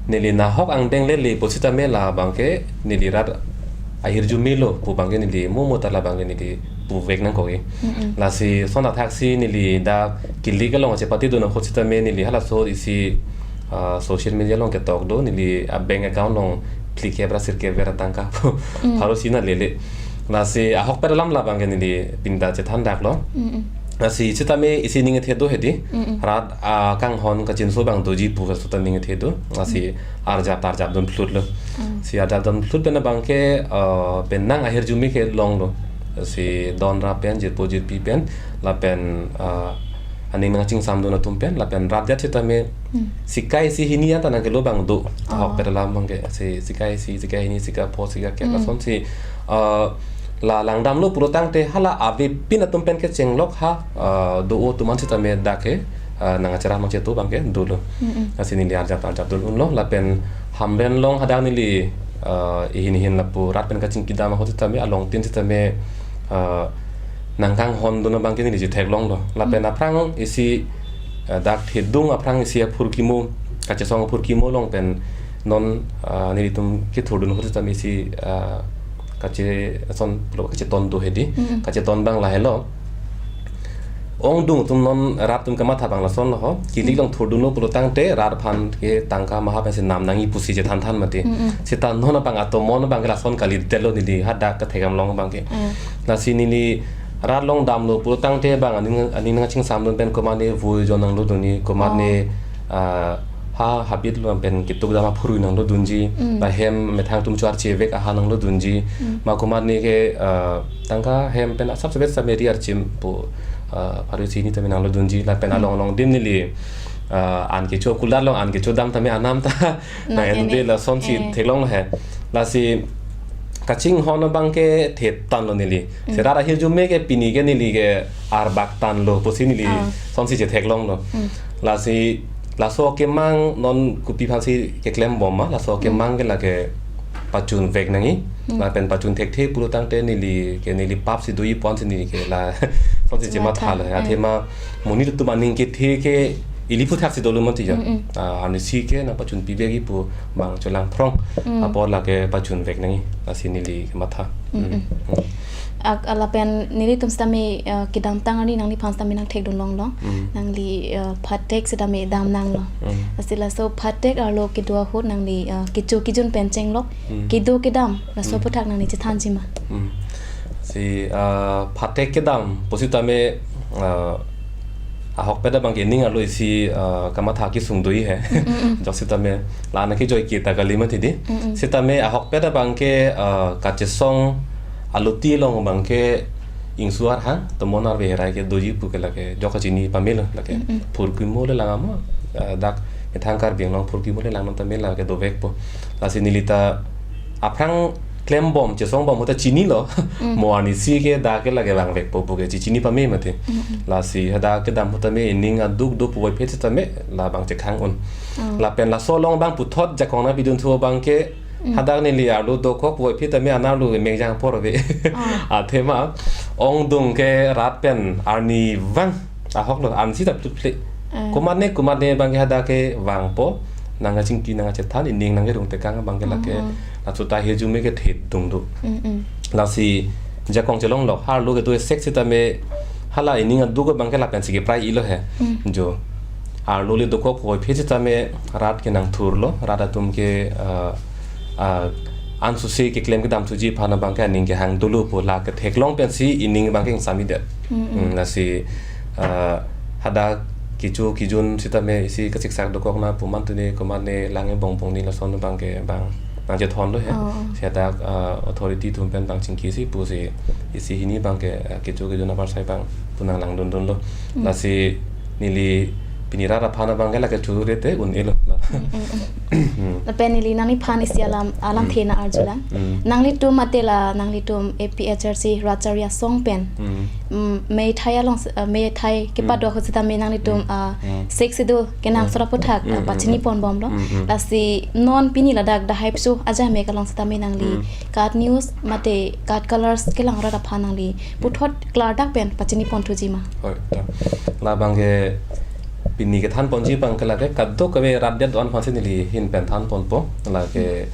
neli nahok angdeng lele pusitame labangke neli rat ahirjume lo pu abangke neli momo ta labangke neli puvek nangkok ke. Mm-mm. Lasi lason athaksi neli dak kili kelong chepate dun ahut sitame neli halaso isi, ah, social media along ketok do, neli a-bank account along phlikep ra sirkep ra tangka Mm. pharo si nang lele. Lasi ahokpet alam labangke neli pini ta chethan daklo. Mm-mm. Lasi sitame isi ning kethe do hedi. Mm-mm. Rat, ah, kanghon kachinso abang doji pu sitame ning kethe do. Lasi Mm. arjap arjap dun phlut lo. Mm. Si arjap dun phlut pen abangke, ah, penang ahirjume kelong lo. Si don ra pen, jirpo jirpi pen, lapen, ah, aning nangchingsam dun atum pen, lapen rat det sitame Hmm. sika isi hini anta nangkelo abang do. Oh. Ahokpet alam abangke si sika isi, sika hini, sika pho, sika kep, Hmm. lasonsi, ah, la langdamlo pulo tangte hala avepin atum pen kechenglok ha, ah, do-o atum an sitame dak ke, ah, nangcherap nangchetu abangke dolo. Mm-mm. Lasi neli arjap arjap dun unlo, lapen Hamren along hadak neli, ah, ihin ihin lapu rat pen kachingki dam ahut sitame alongtin sitame, ah, nangkanghon dun abangke neli chetheklonglo. Lapen Mm. aphrang isi, ah, dak thedung aphrang isi aphurkimo, kachesong aphurkimo along pen non, ah, nelitum kethurdun ahut sitame isi, ah, kacheson pulo kacheton do hedi. Mm-mm. Kacheton abang lahelo. Ongdung atum non rat atum kamatha abang lason lo ho. Kilik along thurdunlo pulo tangte rat aphan ke tangka maha pensi nam nangji pusi chethan than mati. Mm, mm. Seta non abang atomon abang ke lason kalidetlo neli hadak kethek damlong abang ke. Mm. Lasi neli rat along damlo pulo tangte abang aning aning nangchingsamdun pen komatne vui jon nanglodunji, komatne, Oh. ah, ha habit lo pen ketuk dam aphurui nanglodunji, Mm. ba hem methang atum cho-archevek aha nanglodunji, Mm. ma komatne ke, ah, tangka hem pen asap sebet sameri archim pu, ah, pharuisi hini tame nanglodunji, lapen Mm. along along dim neli, ah, an kecho kulat along an kecho dam tame anam ta Na nang enbe ene. lasonsi Eh. theklong he. Lasi kachinghon abang ke thetanglo neli. Mm. Seta rat ahirjume ke pini ke neli ke arbak tanglo pusi neli Ah. sonsi chetheklonglo. Mm. Lasi laso kemang non kopi aphansi keklem bom ma, laso Mm. kemang ke lake pachunvek nangji. Mm. Lapen pachun thekthe pulo tangte neli ke neli papsi doji ponsi neli ke lasonsi chematha. Chematha, le. eh. Athema monit atum aning kethe ke ili aphuthaksi dolo mati ya. Mm, mm. Ah, arnisi ke nangpachunpivekji pu abang cholangphrong. Mm. Apor lake pachunvek nangji. Lasi neli kematha. Mm, Mm. mm. Mm. Ak-, lapen nelitum sitame, eh, kedamtang arni nangliphan sitame nangthekdunlonglo. Mm. Nangli, eh, phatek sitame dam nanglo. Mm. Lasi laso phatek arlo kedo ahut nangli, eh, kecho kejun pen chenglok. Mm. Kedo kedam, laso Mm. aphuthak nangli chethanji ma. Mm. Si, eh, phatek kedam pusitame, eh, ahokpet abang ke ning arlo isi, eh, kamatha kesung doji he. Mm, mm, mm. Jok sitame, la-an ke joike ta kali mati di. Mm, mm. Sitame ahokpet abang ke, eh, kachesong aluti along abang ke ingsu arhang, tomon arve herai ke doji pu ke lake jok kachini pamelo lake. Mm, mm. Phurkimo le lang amo, eh, dak methang Karbi Anglong phurkimo le lang non tame lake dovekpo. Lasi neli ta aphrang klem bom, chesong bom ahut ta chinilo. Mm. Mo arnisi ke dak ke lake vangvekpo pu ke chechini pame mati. Mm, mm. Lasi hadak kedam ahut tame ining aduk do puvoiphit sitame labang chekhang un. Mm. Lapen laso along abang puthot jakong nangpidunthu abang ke Mm. hadak neli arlo dokok puvoiphit tame anerlo mengjang apor ave. Ah. Athema ongdung ke rat pen arnivang ahoklo, ansi ta plut phle. Eh. Komatne komatne abang ke hadak ke vangpo, nangkachingki nangkachethan, ining nangkerung tekang abang ke lake, Mm, mm. laso ta ahirjume ke thedung do. Mm, mm. Lasi jakong chelonglok, arlo kedo esek sitame hala ining aduk abang ke lapensi keprai-ilo he. Mm. Jo. Arlo le dokok puvoiphit sitame rat ke nangthurlo, rat atum ke, ah, ah, ansose keklem kedamthuji aphan abang ke aning kehang dolo pu la ketheklong pensi ining abang ke ingsamjidet. Mm, mm. Mm, lasi, ah, hadak kecho kejun sitame isi kachiksak dokok na pu man tuni komatne lang ebong bongni lason abang ke abang nangchethonlo he. Oh, oh. Si hadak, ah, authority atum pen abang chingkisi pusi isi hini abang ke, ah, kecho kejun apar sai abang pu nanglangdundunlo. Mm. Lasi neli pini rat aphan abang ke lake churete un-elo. Mm, mm, mm. Hmm. Lapen neli nangliphan isi alam, alam Hmm. the nang-arjulang. Hmm. Nanglitum mate la, nanglitum A P H L C Ratchari asong pen. Hmm. Mm, meithai along, uh, meithai Hmm. kepadok ahut sitame nanglitum, Hmm. uh, Hmm. Sixth Schedule kenangsot Hmm. aphuthak, Hmm, uh, hmm, pachini hmm. ponbomlo. Hmm, hmm. Lasi non pini ladak dahai pso aja mek along sitame nangli Hmm. KAT News mate KAT Colors kelang rat aphan nangli puthot klardak pen pachini ponthuji ma. Hoi, ta. Labang ke pini kethan ponji abang ke lake kadokave rat det do-an aphansi neli ahin pen than ponpo. Lake,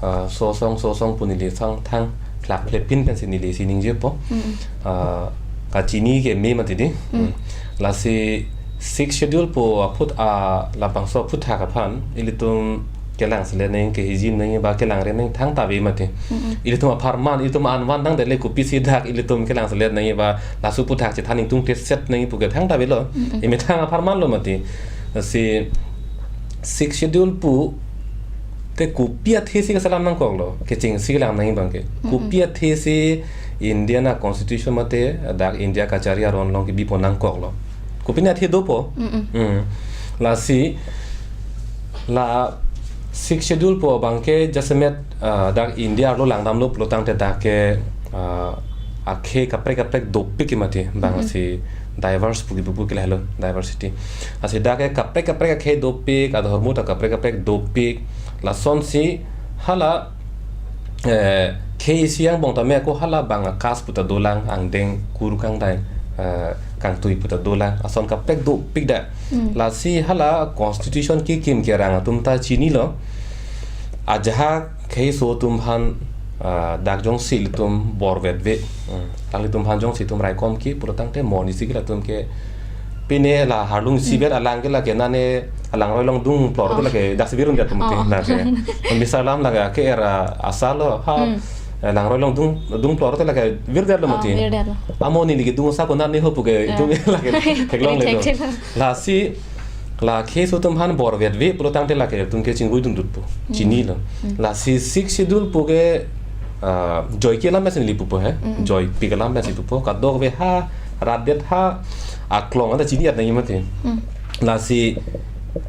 Hmm. ah, so asong, so asong pu neli sang thang phlak phlepin pensi neli isi ningjepo. Hmm. Ah, kachini ke me mati di. Hmm. Hmm. Lasi Sixth Schedule pu aphut-, ah, labangso aphuthak aphan ilitum kelangselet nangji, kehijim nangji ba kelangre nangji thangta ave mati. Mm-mm. Ilitum apharman, ilitum an van tangte le kopisi dak ilitum kelangselet nangji ba laso aphuthak chethan ingtungte set nangji pu ke thangta avelo. Mm-mm. Emethang apharmanlo mati. Si Sixth Schedule pu te kopi athesi kaselam nangkoklo, kechengsi kelang nangji abang ke. Mm-mm. Kopi athesi Indian a-constitution mate dak India kachari aron along kebi pon nangkoklo. Kopine athe dopo. Mm-mm. Mm. Lasi la Sixth Schedule pu abang ke jasemet, ah, dak India arlo langdamlo pulo tangte dak ke, ah, akhei kaprek kaprek dopik ke mati abang Mm-mm. si diverse pu kipu ke lahelo diversity. Lasi dak ke kaprek kaprek akhei dopik, adhormo ta kaprek kaprek dopik. Lasonsi hala eh, khei isi angbong tame ako hala abang a-caste puta dolang, angdeng kur kangdai, eh, kangtui puta dolang, ason kaprek dopik da. Mm. Lasi hala constitution kekim kerang atum ta chinilo. Ajahak kheiso atum aphan, ah, dak jongsi ilitum bor vetve. Hmm. Dak ilitum aphan jongsi itum raikom ke pulo tangte mo ni si ke latum ke pine la harlung isi Hmm. vet alang ke lake nane alangroi along dung plor ke Oh. lake dak si virun dia tum Oh. ke lake. Bisa alam lake ke era asal lo ha. Hmm. Eh, langroi along dung, dung plor te lake virdetlo Oh, mati. virdetlo. Amo neli kedung sa ko nane ho pu ke Eh. dung lake theklongle lo. Thek, thek. Lasi, la case atum aphan bor vetve pulo tangte lake itum ke chingvui dundutpo. Hmm. Chinilo. Hmm. Lasi Sixth Schedule pu ke, ah, joike alam pensi neli pupo he. Hmm. Joipik alam pensi pupo. Kadokave ha, rat det ha, aklong anta chini-et nangji mati. Hmm. Lasi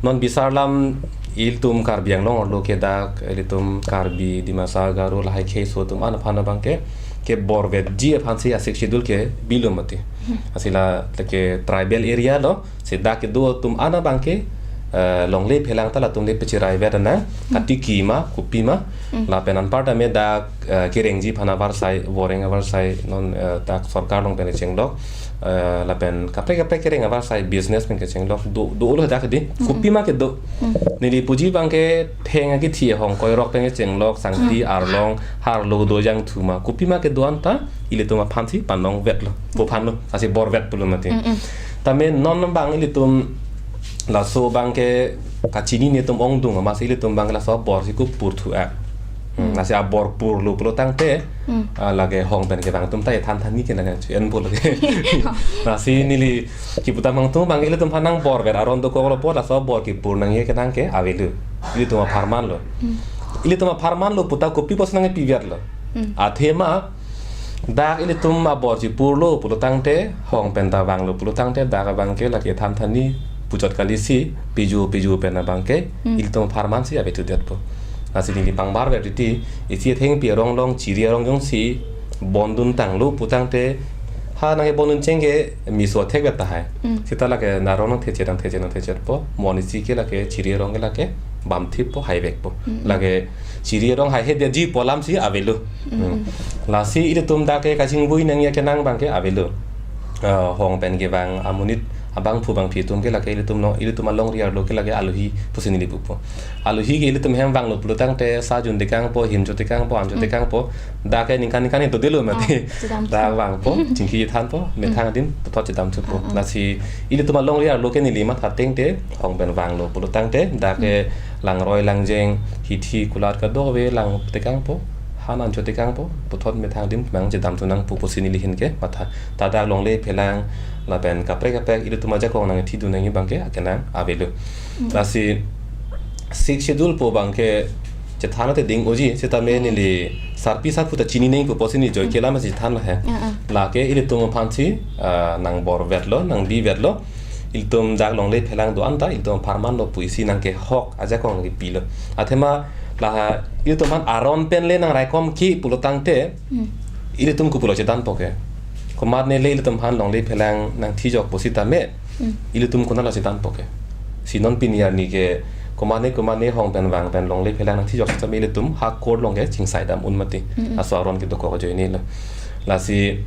non bisar alam ilitum Karbi Anglong arlo ke dak ilitum Karbi, Dimasa, Garo lahai keso atum an aphan abang ke, ke bor vetji aphansi a Sixth Schedule ke bilo mati. Hmm. Lasi la ke tribal area lo, si dak kedo atum an abang ke, eh, longle phelang ta latum le pechirai vet nang, Hmm. katiki ma, kopi ma, Hmm. lapen anparta me dak eh, kerengji aphan avarsai, voreng avarsai, non, eh, dak sorkar along pen kechenglok, eh, lapen kaprek kaprek kereng avarsai, business pen kechenglok, do, dolo dak di, Mm-mm. kopi ma kedo. Mm. Neli puji abang ke theng akethi ahong koirok pen kechenglok, sangti, Mm. arlong, harlo do jangthu ma, kopi ma kedo anta, ilitum aphansi panong vetlo, pu aphan lo, lasi bor vet pulo mati. Mm-mm. Tame non abang ilitum laso abang ke kachinine atum ongdung, amatsi ilitum abang ke laso abor si kopurthu-ak. Hmm, Hmm. lasi abor purlo pulo tangte, Hmm. ah, lake hong pen kevang atum ta ethan thani ke nang chu en pulo ke. Lasi neli kipu atum hong atum abang ilitum aphan nang bor vet aron dokoklo pu laso abor kipur nangji ke nang ke avelo. Ilitum apharman lo. Hmm. Ilitum apharman lo puta kopi pusi nangpi vetlo. Hmm. Athema dak ilitum abor chipurlo pulo tangte, hong pen ta vanglo pulo tangte, dak abang ke lake than thani puchot kalisi, piju piju pen abang ke, Hmm. ilitum apharman si ave thudetpo. Lasi neli pangbar vet titi, isi athengpi arong along chiri arong jongsi bondun tanglo pu tangte, ha nang bondun cheng ke miso thek vet tahai. Hmm. Seta lake narong nang thechet nang thechet nang thechetpo, mo ni si ke lake chiri arong ke lake bamthippo, haivekpo. Hmm. Lake chiri arong haihedetji pu alam si avelo. Mm. Hmm. Lasi ilitum dak ke kachingvui nangji akenang abang ke avelo. Ah, hong pen kevang amonit abangphu bangphi atum ke lake ilitum no, ilitum alongri arlo ke lake alohi pusi neli pupo. Alohi ke ilitum hem vanglo pulo tangte sa jun tekangpo, him jo tekangpo, an jo Hmm. tekangpo. Dak ke ningkan ningkan itu delo mati. Oh, chedam Dak thu. vangpo, chingki thanpo, Hmm. methang adim puthot chedam thupo. Ah, ah. Lasi ilitum alongri arlo ke neli matha tengte, hong pen vanglo pulo tangte, dak ke Hmm. langroi langjeng, hithi kulat kadokave lang tekangpo, han an jo tekangpo, puthot methang adim mang chedam thu nangpo pusi neli ahin ke matha. Ta dak longle phelang, lapen kaprek kaprek ilitum ajakong nangthidun nangji abang ke akenang avelo. Hmm. Lasi Sixth Schedule pu abang ke chethan te ding-oji, seta me Hmm. neli sarpi sarpo ta chini nangpo pusi neli joike Hmm. alam si than lo he. Ah, ah. Lake ilitum aphansi, ah, nang bor vetlo, nang bi vetlo. Ilitum dak longle phelang do anta, ilitum apharman lo pu isi nang kehok ajakong nang kepilo. Athema la ilitum aphan aron pen le nang raikom ke pulo tangte, Hmm. ilitum kopulo chedanpo ke. Komatne le ilitum aphan longle phelang nangthijok pusitame, Hmm. ilitum konatlo chedanpo ke. Si non pini arni ke komatne komatne hong pen vang pen longle phelang nangthijok sitame ilitum ha court along ke chingsai dam un mati. Hmm. Laso aron kedokok ajoine lo. Lasi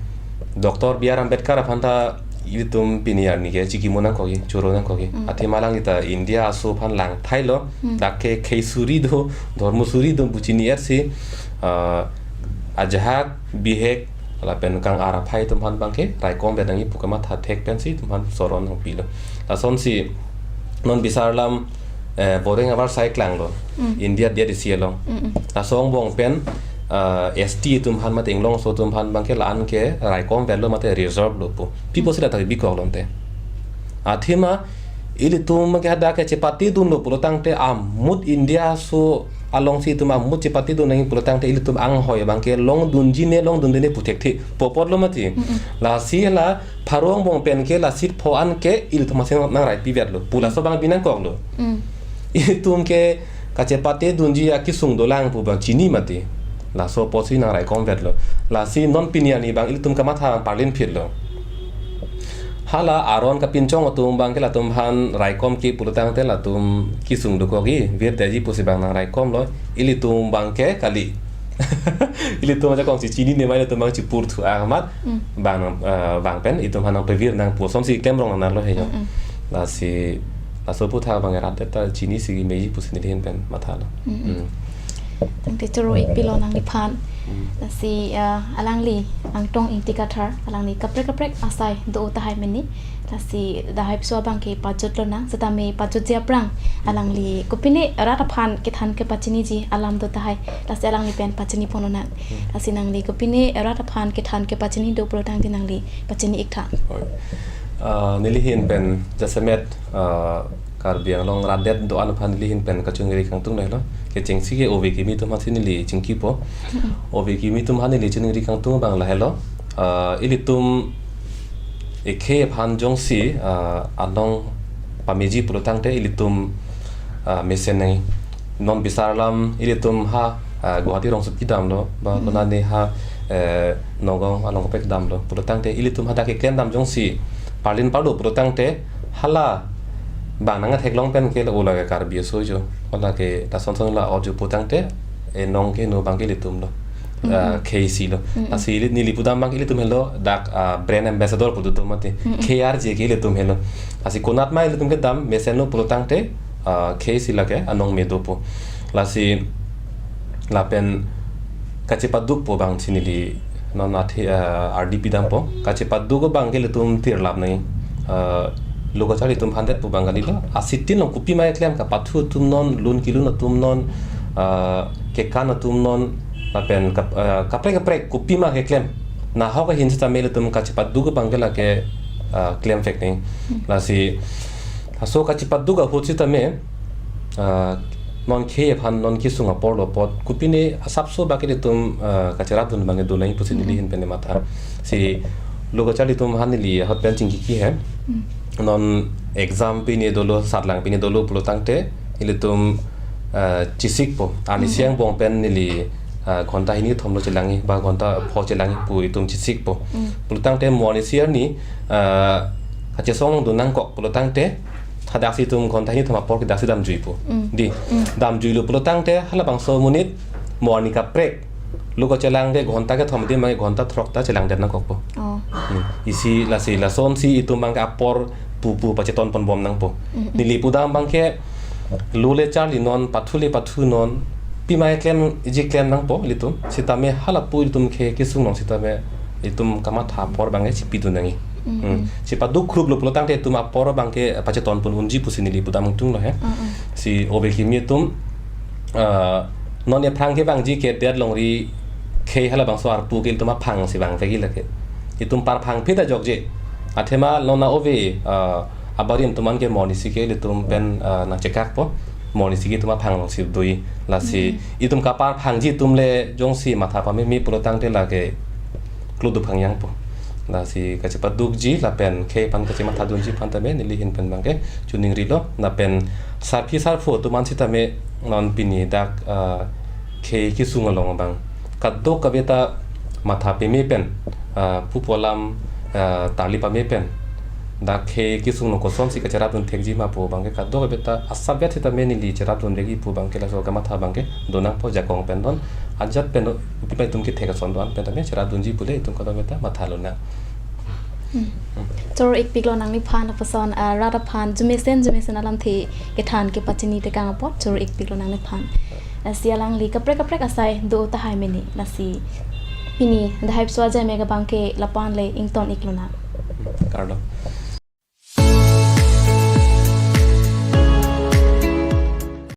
Doctor B R Ambedkar aphan ta ilitum pini arni ke chikimo nangkokji, choro nangkokji. Hmm. Athema alangli ta India aso aphan lang thailo, Hmm. dak ke khei suri do, dhormo suri do pu chini-et si, ah, ajahak, bihek, lapen kang-ar aphai atum aphan abang ke raikom vet nangji pu kamatha thek pensi itum aphan soron nangpilo. Lasonsi non bisar alam, eh, voreng avarsai klanglo. Mm. India D D C along. Mm, mm. Laso angbong pen, ah, S T atum aphan mate inglongso atum aphan abang ke la-an ke raikom vetlo mate reserve lo pu. Pi pusi la ta bikok lonte. Athema ilitum ke hadak ke chepatedunlo pulo tangte amut India aso alongsi itum amut chepatedun nangji pulo tangte ilitum anghoi abang ke longdunji ne longdunde ne pu thekthe pu apotlo mati. Mm-mm. Lasi la pharo angbong pen ke la seat pho an ke ilitum amatsi nang raipi vetlo pu laso abang bi nangkoklo. Mm. Ilitum ke kachepatedunji akesung dolang pu abang chini mati. Laso apotsi nang raikom vetlo. Lasi non pini arni abang ilitum kamatha parlin phitlo. Hala aron kapinchong atum abang ke latum aphan raikom ke pulo tangte latum kesung dokokji, virdetji pusi abang nang raikomlo, ilitum abang ke kali. Ilitum ajakong si chinine ma ilitum abang chipurthu amat, Mm. abang, eh, abang pen itum aphan nang pevir nangpo asonsi klem rong nangnalo he jo. Mm, mm. Lasi, laso aputhak abang rat ta chinisi meji pusi neli ahin pen mathalo. Mm, mm. Mm. Tangte choro-ik pilo nangliphan. Hmm. Lasi, ah, alangli Angtong Ingti Kathar, alangli kaprek kaprek asai do tahai meni. Lasi dahai piso abangke pajut lonang, setame pajutji aphrang alangli kopine rat aphan kethan kepachiniji alam do tahai. Lasi alangli pen pachini pon lonang. Hmm. Lasi nangli kopine rat aphan kethan kepachini do pulo tangte nangli pachini-ik tha. Oi. Ah, nelihin pen jasemet, ah, Karbi Anglong rat det do-an aphan nelihin pen kachingri kangtung nahelo. Kechengsi ke ove kimi atum aphansi neli chingkipo. Mm-mm. Ove kimi atum aphan neli chingri kangtung abang lahelo. Ah, ilitum ekhei aphan jongsi, ah, anong pameji pulo tangte ilitum, ah, mesen nangji. Non bisar alam ilitum ha, ah, Guwahati rongsopi damlo, ba Mm-mm. konane ha, eh, Nagaon along kopek damlo pulo tangte ilitum hadak keklem dam jongsi parlin parlo pulo tangte hala bang nangtheklong pen ke la ula ke Karbi aso jo. Hala ke ta son son la ojo pulo tangte, eh, nong keheno abangke ilitum lo. Mm-mm. Ah, khei isi lo. Mm-mm. Lasi ili neli pudam abangke ilitum helo dak, ah, brand ambassador putu tum mati. Mm-mm. Khei arje ke ilitum helo. Lasi konat ma ilitum kedam mesenlo pulo tangte, ah, khei isi lake anong me dopo. Lasi lapen kachepadukpo abangsi neli non athe, ah, ardi pidampo. Kachepaduk abangke ilitum tirlap nangji. Ah, lo kacharli atum aphan det pu abang kalilo. Asitin along kopima keklem kapathu atum non, lun kelun atum non, ah, kekan atum non, lapen kap-, ah, kaprek kaprek kopima keklem. Nahok ahin setame ilitum kachepaduk abangke lake, ah, klem vek nangji. Hmm. Lasi laso kachepaduk ahut setame, ah, non khei aphan non kesung apor lo apot kopine asapso abangke ilitum, ah, kacherapdun abangke do nangji pusi Mm-mm. nelihin pen matha. Si lo kacharli atum aphan neli ahut pen chingki ke he. Mm. Non exam pine dolo, sarlang pine dolo pulo tangte ilitum, ah, chesikpo. Arnisi Mm-mm. angbong pen neli, ah, ghonta hini thomlo chelangji ba ghonta pho chelangji pu itum chesikpo. Mm. Pulo tangte mo arnisi arni, ah, kachesong dun nangkok pulo tangte hadaksi itum ghonta hini thom apor ke daksi damjuipo. Mm. Dei. Mm. Damjuilo pulo tangte halabangso amonit mo arni kaprek lo kachelangde ghonta kethom adim abang ghonta throk ta chelangdet nangkokpo. Oh. Hmm. Isi lasi lasonsi itum abangke apor pupu pacheton ponbom nangpo. Mm, mm. Neli pudam abangke lo le charli non, pathu le pathu non, pima keklemji klem nangpo ilitum. Setame halapu ilitum ke kesung along setame itum kamatha apor abangke chepidun nangji. Mm, Hmm. mm. Chepaduk krup lo pulo tangte itum apor abangke pacheton pon unji pusi neli pudam tung lo he. Mm, mm. Si ove kimi atum, ah, non aphrang kevangji kedet longri khei halabangso arpu ke itum aphangsi vangvekji lake. Itum parphang phit ajokje. Athema non ove, ah, abarim atum an ke mo arnisi ke ilitum pen, ah, nangchekakpo. Mo arnisi ke itum aphang alongsi doji. Lasi Mm. itum kaparphangji atum le jongsi matha pameme pulo tangte lake kloduk phangjangpo. Lasi kachepadukji lapen khei aphan kachemathadunji aphan tame nelihin pen abangke choningrilo. Lapen sarpi sarpo atum an setame non pini dak, ah, khei kesung along abang kadokave ta matha peme pen, ah, pupo alam, ah, tarli pame pen dak khei kesung along kosonsi kacherapdun thekji ma pu abangke kadokave ta asapvet setame neli cherapdunvekji pu abangke laso kamatha abangke do nangpo, jakong pen non ajat pen non, kopi pen itum kethek ason do-an pen tame cherapdunji pule itum kadokave ta matha lonang. Hmm. Choro-ikpiklo nangliphan lapuson, ah, rat aphan jumesen jumesen alamthe kethan kepachini tekang apot choro-ikpiklo nangliphan. Lasi alangli kaprek kaprek asai do tahai meni. Lasi pini dahai piso ajai mega abangke lapu-an le ington-iklonang. Kardom.